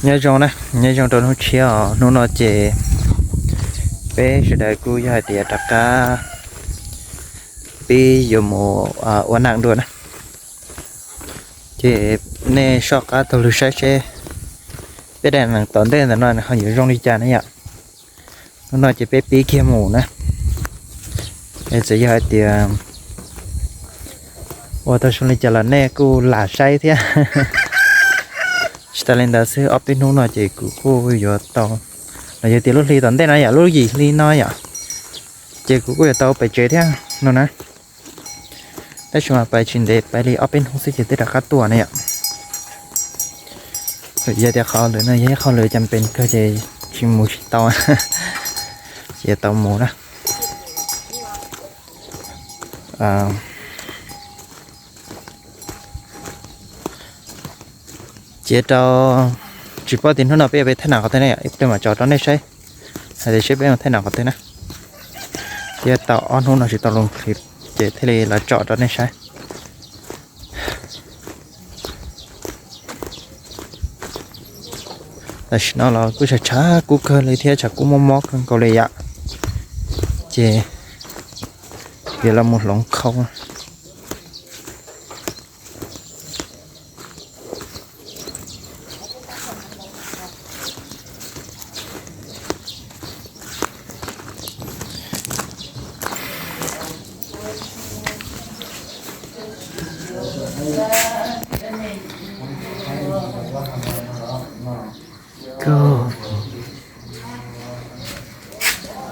Nyob zoo na, nyob zoo rau hnub tshiab os. Hnub no ces peb sawv daws kuj yog hais tias rov qab pib yuav mus ua neej dua na. Ces nej soj qab taug lw saib seb peb daim neem tom ntej ntawm no nws ho yuav zoo li cas na yom. Hnub no ces peb pib kiag mus na. Es txawm yog hais tias ua tau zoo li cas los nej kuj lam saib thiab. Tsis tas li ntawd xwb, ob peb hnub no ces kuv kuj yuav tau, los yog tias lub hli tom ntej no yom, lub yim hli no yom, ces kuv kuj yuav tau pais tsev thiab no na. Tab sis mas pais tsis ntev, pais li ob peb hnub xwb ces twb rov qab tuaj na yom. Yog tias qhov lwm no yog ib qho lwm cas pes kawg ces tsis mus tsis tau, ces yuav tau mus na. Cia rau tsis paub tias hnub no peb yuav peb thaij nam qhov twg na yom, peb mam tso rau nej saib. Hais tias seb peb mus thaij nam qhov twg na. Thiab tau ob hnub no tsis tau loo clip ces thiaj li los tso rau nej saib. Tam sim no los kuj tshav tshav kub kawg li thiab tshav kub mob mob kawg nkaus li yom. Ces yuav los mus hloov khau.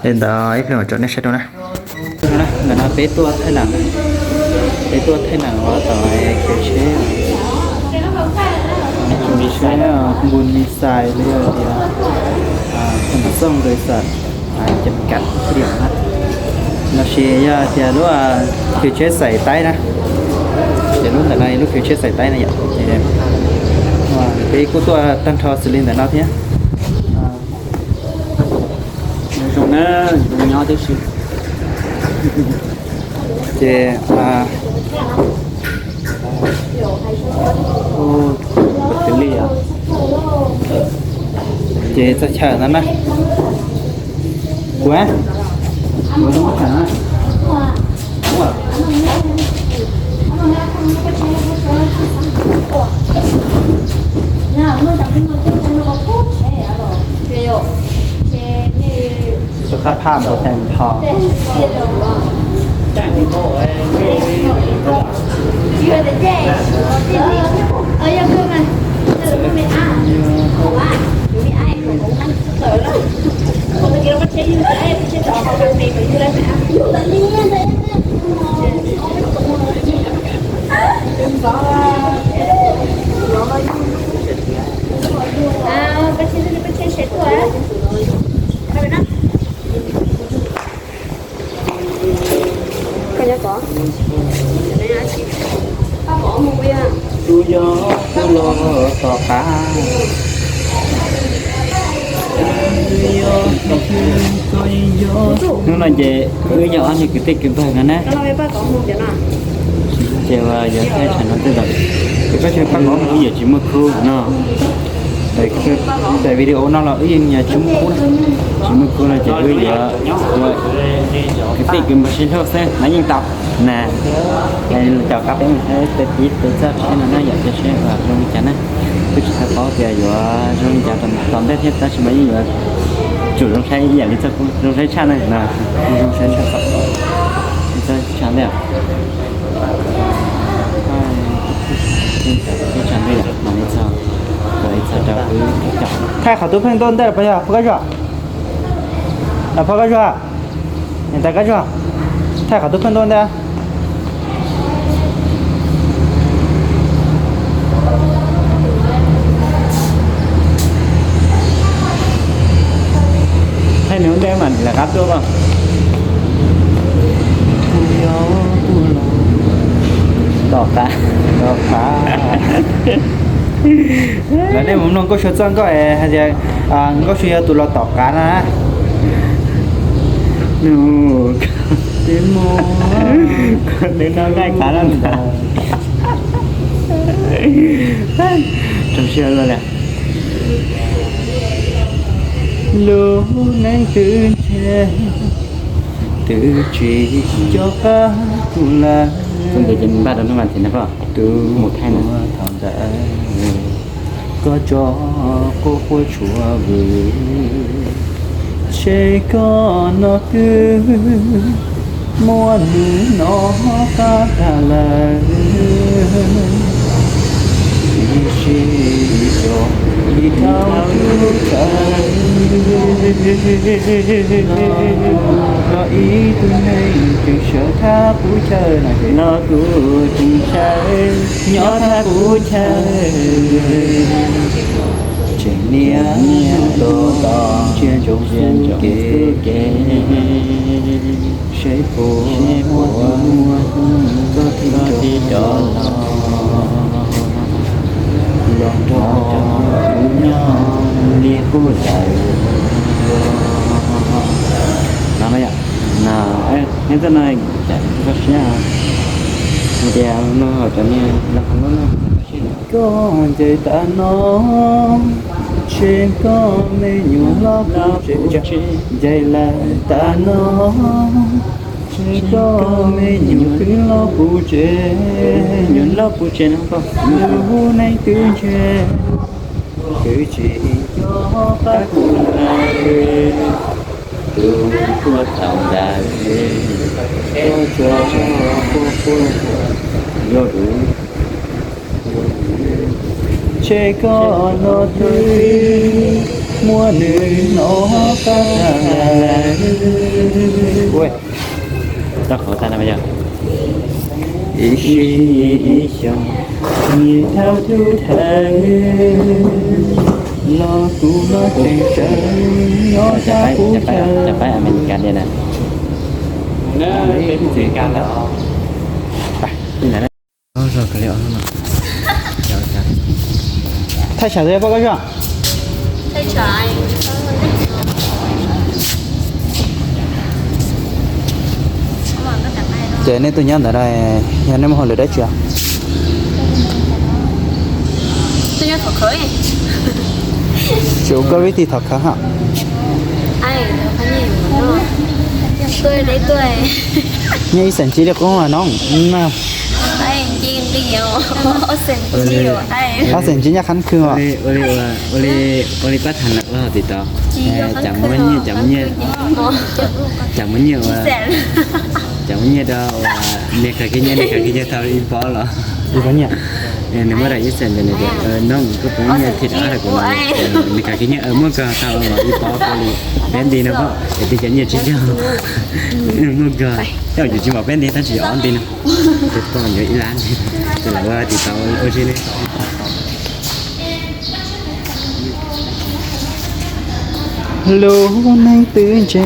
Li ntawd ib pliag mam tso nej saib rau na. Ntawm no peb tuaj thaij nam, peb tuaj thaij nam uas tau khiav tsheb, tsheb npun mi xais li tias txooj nqis xam cam kam diam na, los sis yog tias lub khiav tsheb xais taib na, ces lub ntawm no lub khiav tsheb xais taib na yom. Peb kuj tuaj tag nrho xws li ntawm no thiab. Zoo na, nyob tib si. Ces, ua twv li os. Ces txog chaw no na. Kuv, kuv lub chaw na. Tus qab phaj npau taws nthos. Tus yog tus los tom qab. Hnub no ces wb yog ob niag kwv tij kwv npawg no na. Ces yuav thaij tsam no tej zaum, ces koj tsis pab kom wb yuav tsis muaj khub no. Daim video no los wb yeej yuav tsis muaj khub na, tsis muaj khub no ces wb yuav ua kwv tij kwv npawg sib hlub xwb no yeej tau na. Cov qab peb mus saib peb pib peb txoj tsheb no na yom, cov tsheb zoo li cas na. Twb tsis tau paub tias yuav zoo li cas tom ntej thiab, tab sis mas yeej yuav tsum zoo saib ib yam li txoj khub, zoo saib tshaj na no. Zoo saib tshaj, tshaj ntej. Thaij qhov tub pheej tuaj ntej los puas yog, phoj koj zuag, los phoj koj zuag, niam tais koj zuag, thaij qhov tub pheej tuaj ntej. Thaij nws ua ntej mas lawv qab tuaj os. Tom qab, tom qab. Lawv nej mus mloog Nkauj Suav txoj nkauj hais tias Nkauj Suav yog tus los tom qab na. Nws, nws no nqaij qab na ntag. Rau siab luaj li. Lub neej twb ntshe twb tsis nco qab kuv lawm. Tus thaum ntawd koj tso quaj quaj tshuav vwm, ntshe koj no twb muaj nws nov qab tag lawm. Ib sij tso ib thaum tub chaw, los ib tug neeg tseem sawv thab qub chaw no ces, los kuv tseem sawv nyob thab qub chaw, tseem niaj hnub tos ntsia ntsoov xub kev, seb puas muaj hnub koj thiaj rov los, los nrog kuv nyob li qub lawm. No, no, neb txoj no cas koj siab tias no cov niag los qhov lub no. Koj ncaim tas no, ntshe koj me nyuam hlob puv tsev, ncaim lawm tas no, ntshe koj me nyuam twb hlob puv tsev, nyuam hlob puv tsev no koj, lub neej twb ntshe twb tsis nco qab kuv lawm. Tus tuaj thaum ntawd, koj tso quaj quaj yog vwm, ntshe koj no twb muaj nws nov qab tag lawm. Tau qhov tas no yog ib sij ib xyoo, ib thaum tub chaw, los kuv no tseem sawv nyob thab qub chaw. Thaij sam tus yog poj koj xwb. Ces nej tuaj nyob ntawd, yog nej muaj hauj lwm dab tsi os? Tsis ua koj vib ti thov khawv hos. Nyob ib xeem tsis li qub no. Ob xeem tsis nyob qhab khw os. Ua li pab tham lawm ua tim tau, cas muab nyiaj, cas muab nyiaj, cas muab nyiaj ua, cas muab nyiaj rau ua, niag khaws khib nyiaj, niag khaws khib nyiaj tau ib pob los, nws muab rau ib xeem ces nws tias, no koj puas muaj nyiaj thiaj rov qab rau kuv no. Niag khaws khib nyiaj muab kag tau los ib pob pab li peb nti no, es twb cov nyiaj tsis yog, muab kag, tej zaum yus tsis npaum peb nti tab sis yog ob nti no. Ces poj yuav ib lab nti, ces lawv ua tim tau ua si li. Lub neej twb ntshe.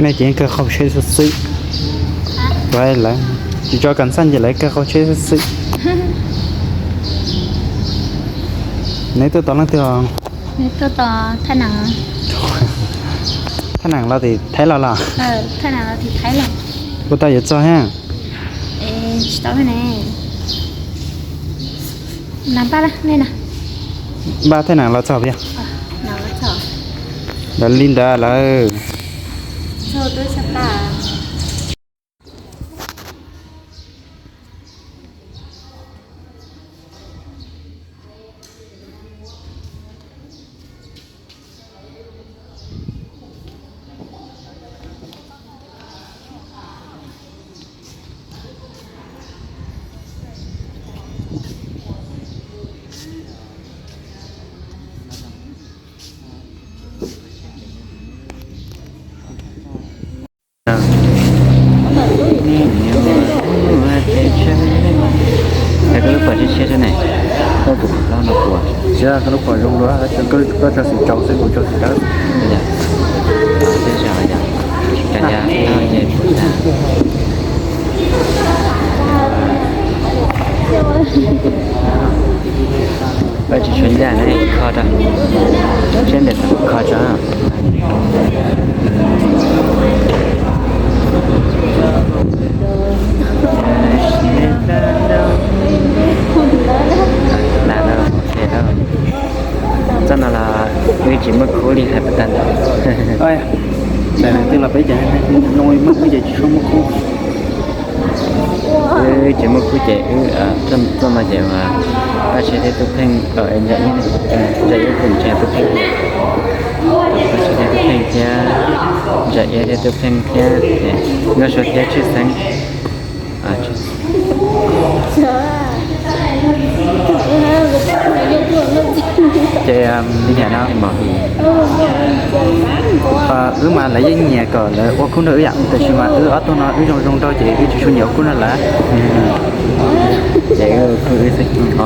Nej ces kawg qaug tsheb xwb xwb. Lawv tsis tso kas xaj ces lawv kawg qaug tsheb xwb xwb. Neb tuaj tos leej twg os? Thaj Nees los tim Thaib los los? Puas tau yuav txog thiab? Npaj Thaj Nees los txog puas yog? Lawv li ntawd lawm. Koj lub pom tsis tshiab ne, koj tus pom no puas? Koj lub pom zoo dua, koj tso xim tsaus xwb, kuv tso xim dawb. Cov yog, cov yog, ces kuv tag. Ib zaj na, kho rau, seb ntawm kho tso. Txoj no los wb tsis muaj khub li hais puas tag. Wb tsis muaj khub ces wb, txoj no ces Paj Tsheej thiab Tub Pheej, Ntsa Iab, Ntsa Iab thiab Tub Pheej, Paj Tsheej thiab Tub Pheej thiab, Ntsa Iab thiab Tub Pheej thiab, Nkauj Sua thiab Tshwj Xeeb. Ces li cas no, wb mas lawv yeej nyiam kom lawv ua khub nrog wb yom, tab sis mas wb ob tug no wb zoo zoo nraug ces wb tsis tshua nyiam ua khub nrog lawv. Ces wb ua khub wb xwb.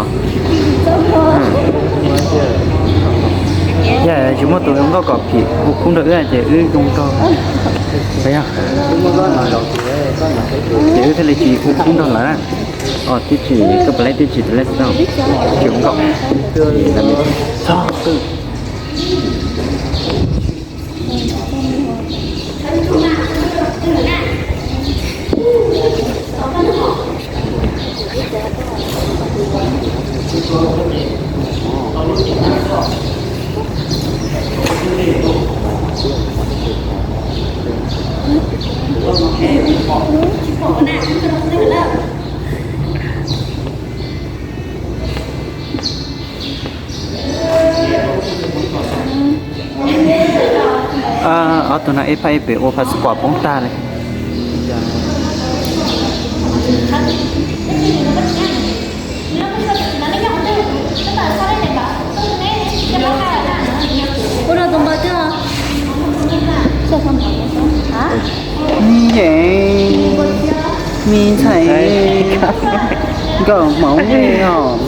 Yog tsis muaj tus zoo nkauj kom phim ua khub nrog wb ces wb zoo nraug. Ces wb thiaj li tsis ua khub nrog lawv na. Os, tib tsis, koj puas laib tib tsis tus lej xov tooj? Tsis ua nkauj. Txhob qw. Ob tug no ib phaj ib pem ua passport poob tag li. Ua rau tus npawg thiab. Ni ye, mi ntxhais nkauj hmoov li os.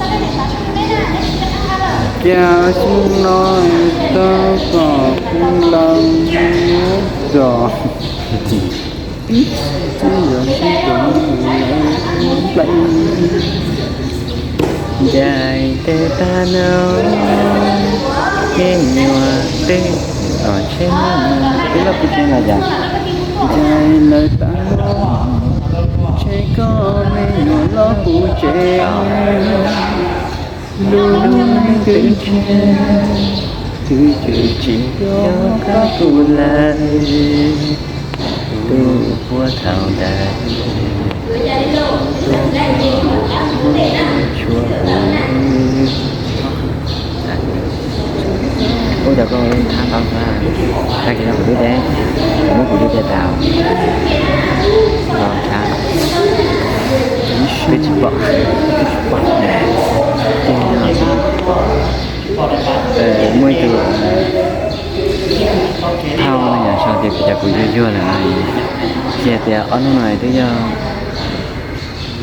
Cia xyoo no tab tom kuv laus zos. Ncaim tes tag no, me nyuam twb, tsheb, twb loj pub tsev los yom. Ncaim lawv tag no, tsheb koj me nyuam loj pub tsev. Lub neej twb ntshe twb tsis tsim nyog koj kuv lawm, tus puag thaum ntawd tuaj tshuab kuv. Ua cas koj thab tau, tag kis no kuv twb teb, kuv muab kuv lub teb tau los thab, twb tsis pom. Muaj ib tug thauj no yog sau tias kuv cov kuv yuag yuag lawm no, tsis hais tias ob hnub no twb yog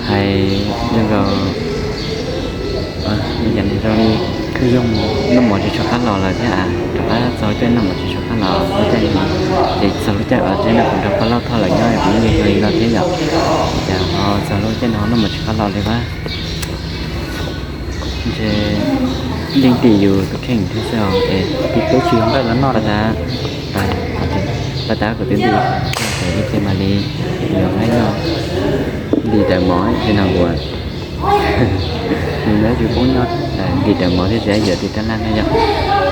hais zoo nkaus zoo li noj mov tsis tshua qab los lawm thiab, rov qab txog lub caij noj mov tsis tshua qab los lub caij no, ces txog lub caij uas tsev neeg kuv nrog pog laus thoj lawm nyob kuv yeej yuag li no thiab yom. Ces ho txog lub caij no noj mov tsis qab los li vab. Ntshe yeej tim yus tus kheej thiab xwb os. Es peb tsis nqaij los noj, pab tab, pab tab kuv twb nti, ces ib pliag mam li yuav nqaij noj, nti raws mov thiab no uas nti raws mov thiab tsis yuav tim tab laj no yom.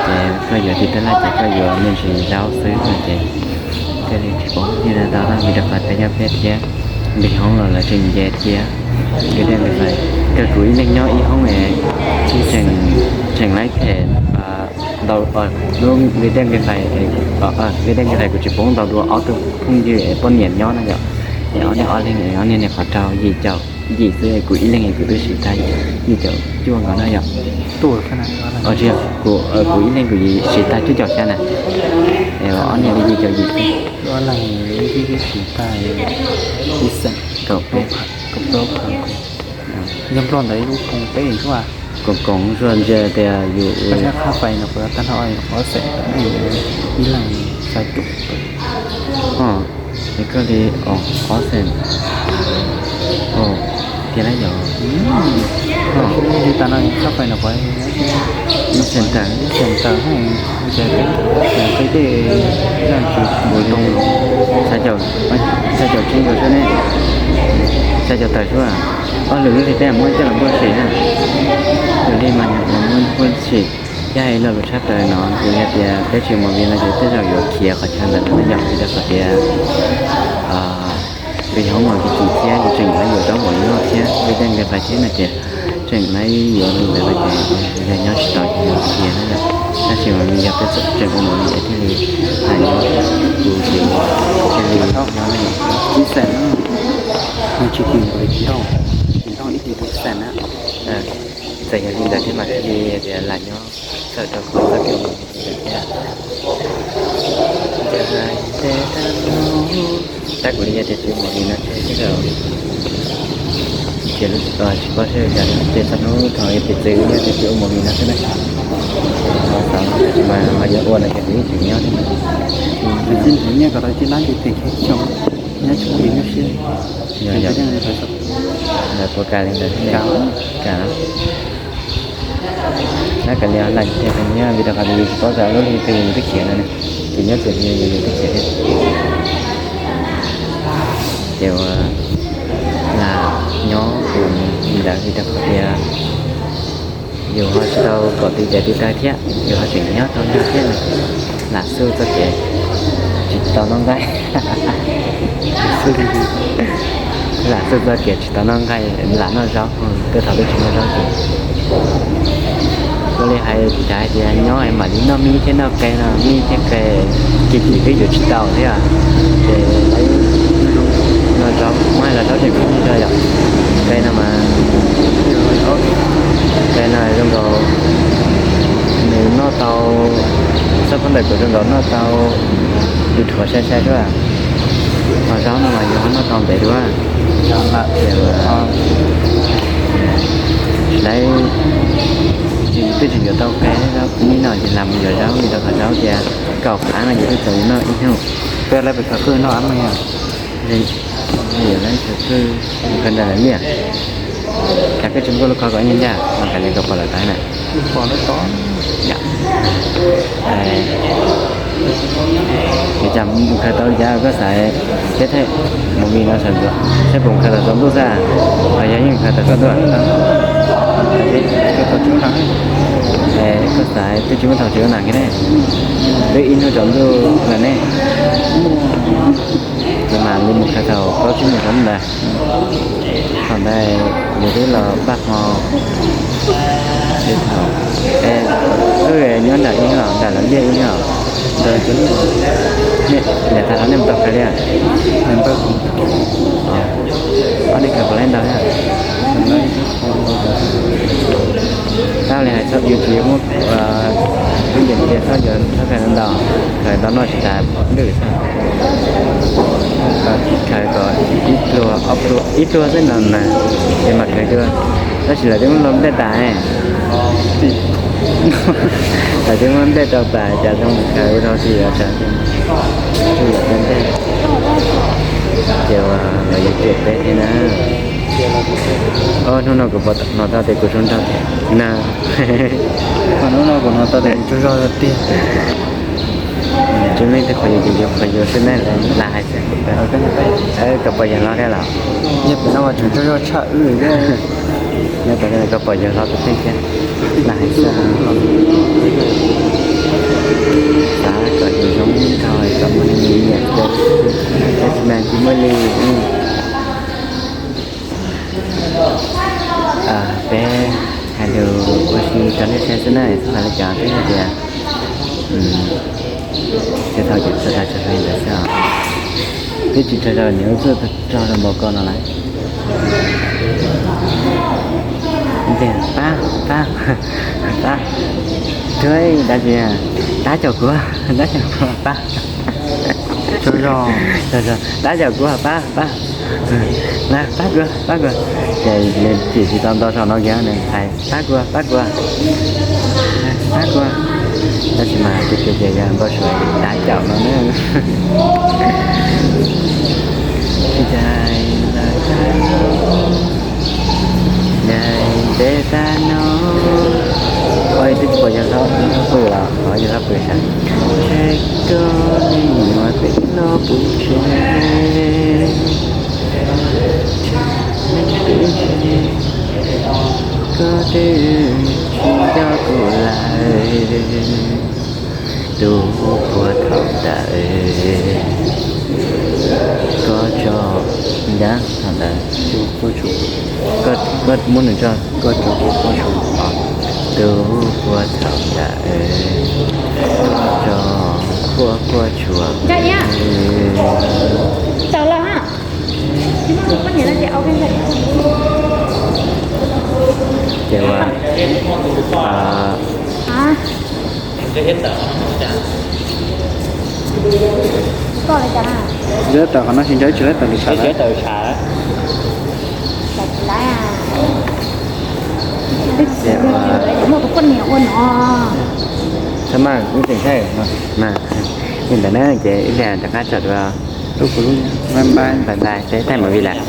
Ces koj yuav tim tab laj ces koj yuav me ntsis zaub xwb no ces thiaj li tsis poob. Yog li ntawd nws rau qhov tias yog peb thiab nqis hoob los lawv tseem nce thiab. Nqi dej nqi fais, kawg kuv ib leeg nyob ib hoob es tseem, tseem laib phem ntau. Lub nqi dej nqi fais, nqi dej nqi fais kuv tsis poob ntau dua ob tug phooj ywg es poj niam nyob no yom. Es ob niag ob leeg es ob niag niag qhov rau yim caum yim xwb, kuv ib leeg es kuv twb siv tag yim caum cuaj nkaus no yom. Tsis, kuv, kuv ib leeg kuv siv tag cuaj caum xya na. Es ob niag li yim caum yim xwb. Kaum peb, kaum plaub, yog nplog ntawd ib lub koom peb xwb. Koom koom zuag ntsia tias yus qhab fais no kuv tag nrho ob xeem, ib leeg xya caum. Es koj li ob xeem, Tiag na yog, li tas no txhob pais no pais, ib xees tawm, ib xees tawm, ces peb tej zaj tsis npaum li, xya caum, xya caum tsib nkaus xwb ne, xya caum tawm xwb. Ob lwm lub hli tej muab coj los npuaj sim na, lwm hli mas muab npuaj sim. Thiab hais lo lus tshaj plaws no ces yog tias peb tsis mus vim no ces tej zaum yuav khiav qhov chaw ntawd no yom, vim rau qhov tias vim yog hoob mos kim kim thiab yus tseem yuav zaub mov li noj thiab, vim tej nkawd hlais thiab no ces tseem laib yuav li ntawd no ces yog nyob tsis tau ces yuav khiav na yom. Tab sis mas yog peb tseem ua mus li ntawd thiaj li hais nyob, kuv ces thiaj li nyob li ib xees na, tsis kim npaum li tim ntoo, tim ntoo ib hlis ib xees na. Txawm yog li ntawd thiab mas thiaj li tias lam nyob txawm rau qhov txoj kev ua movie ntawd thiab. Tab kuv li yog tias tsis ua movie no ces tej zaum tsis paub seb cas ces txog hnub thaum yog piv txwv yog tias tsis ua movie no xwb na, xav tab sis mas ho yuav ua no ces kuv yeej tseem nyob thiab na. Tsis nyiaj kom tau tsis lab ces pem khiav xyoo, nyob tsis pub vim nyuaj siab. Yog, yog, puas kam li ntawd thiab ne? Kam. Nab kam li laj tiag tiag nyob vim rau qhov tias yus tsis paub tas lub hli twg yus twb khiav no ne, ces nyob txawm yus twb khiav thiab. Ces ua lam nyob ua ntawd vim rau qhov tias yus ho tsis tau kom tw tes tw taw thiab, yus ho tseem nyob tau nrog thiab, lam xub txoj kev tsis tau noj nqaij. Lam xub txoj kev tsis tau noj nqaij, lam noj zaub, tej thaum twb tsis muaj zaub ces ua li hais tias hais tias nyob mam li noj mij thiab noj qe no, mij thiab qe kim kim twb yuav tsis tau thiab, ces noj zaub, muab hais los zaub tseem khwv nyiaj zog yom. Qe no mas, qe no zoo nkaus nws noj tau, txoj khaub ncaws kuv zoo nkaus noj tau, nws rhuav sai sai xwb. Ho zaub no mas yus ho noj tau ntev dua. Ces lawv twb tsis yuav tau qe, mij no ces lam mus yuav zaub li rau qhov zaub tias kaum qab no ces twb txaus yuav noj ib hnub. Peb lawv pem khaws qwj noj ab meeg. Yuav lawv khaws qwj, khaws nram lawv liaj. Cas koj tsis muab lub khov kom ncaj ncaj no, kav liam kom pom lawv tau na. Yog, cas mus khaws tau li cas koj xav, peb thaij movie no sawv ntxov seb puas khaws tau tsaus ntuj xwb, los yog yeej khaws tau tsaus ntuj. Koj xav twb tsis muaj thaum tsis ua nas kiag ne, twb ib hnub tsaus ntuj lawm ne. Ces mam li mus khaws thaum plaub tsib moos tsaus ntuj ntawd. Thaum ntawd yus twb los paj hmo, thaum, wb nyob nram ib los nram lawv liaj ib los, niam tais hlob nej mus tau khaws li, ob nej khaws puas laib ntau thiab? Tab li hais txhob, yus tsis muab, ib ntim tias txhob yuav txhob khaws ntau, khaws ntau noj tsis tas lwj xwb. Khaws kom ib pluag ob pluag ib pluag xwb no mas, ces mam khaws dua. Tab sis lawv twb muab luag nplej tas, lawv twb muab nplej rau tas cas zoo khaws ua rau tsis yuav tsawg, tsis yuav tau nplej. Ces uas lawv yuav cem peb thiab na. Hnub no kuv pom hnov tau tias kuv zoo nraug thiab na. Hnub no kuv hnov tau tias kuv tsaug zog tiag. Tsis muaj leej twg qhuas yus, yus qhuas yus xwb ne, lam hais xwb. Koj pom yawg hlob thiab los? Yog pem no mas tseem tsaug zog tshaj wb thiab. Nyob tom koj pom yawg hlob tus kheej thiab, lam hais xwb. Xav kom yus zoo nraug kom muaj neeg nyiam, tab sis mas tsis muaj li. Peb hais lus ua si rau nej saib xwb na, txhob hais li cas twb hais tias, ces thaum ces txog tas tsaug zog li ntawd xwb os. Twb tsis tsaug zog niam lub txuj tsaug zog npaum ko no lawm. Pab, pab, pab, rub dab tsi, dab caum kuv, dab caum kuv pab. Dab caum kuv pab, pab. Na pab kuv, pab kuv. Ces nws chim tsis tau ntau saum no kiag nws hais pab kuv, pab kuv, pab kuv. Tab sis mas tiag tiag ces yog npau suav dab caum no na. Tsis tas lawm, Pw los qhov yog pw sas. Ntshe koj nim yuav pem los pub tsev, ntshe koj twb tsis nco kuv lawm. Tus puag thaum ntawd koj tso, ntawd thaum ntawd koj muab nws tso, koj tso kuv quaj tshua. Tus puag thaum ntawd koj tso kuv quaj tshua. Ces ua, Lawv tawm qhov no tsis nco, tsis lawv tawm lub tshav lawm. Ces ua, txhob maj, wb tseem thaij no. Li ntawd na, ces ib pliag rov qab tso dua. Bye bye, peb thaij movie lawm.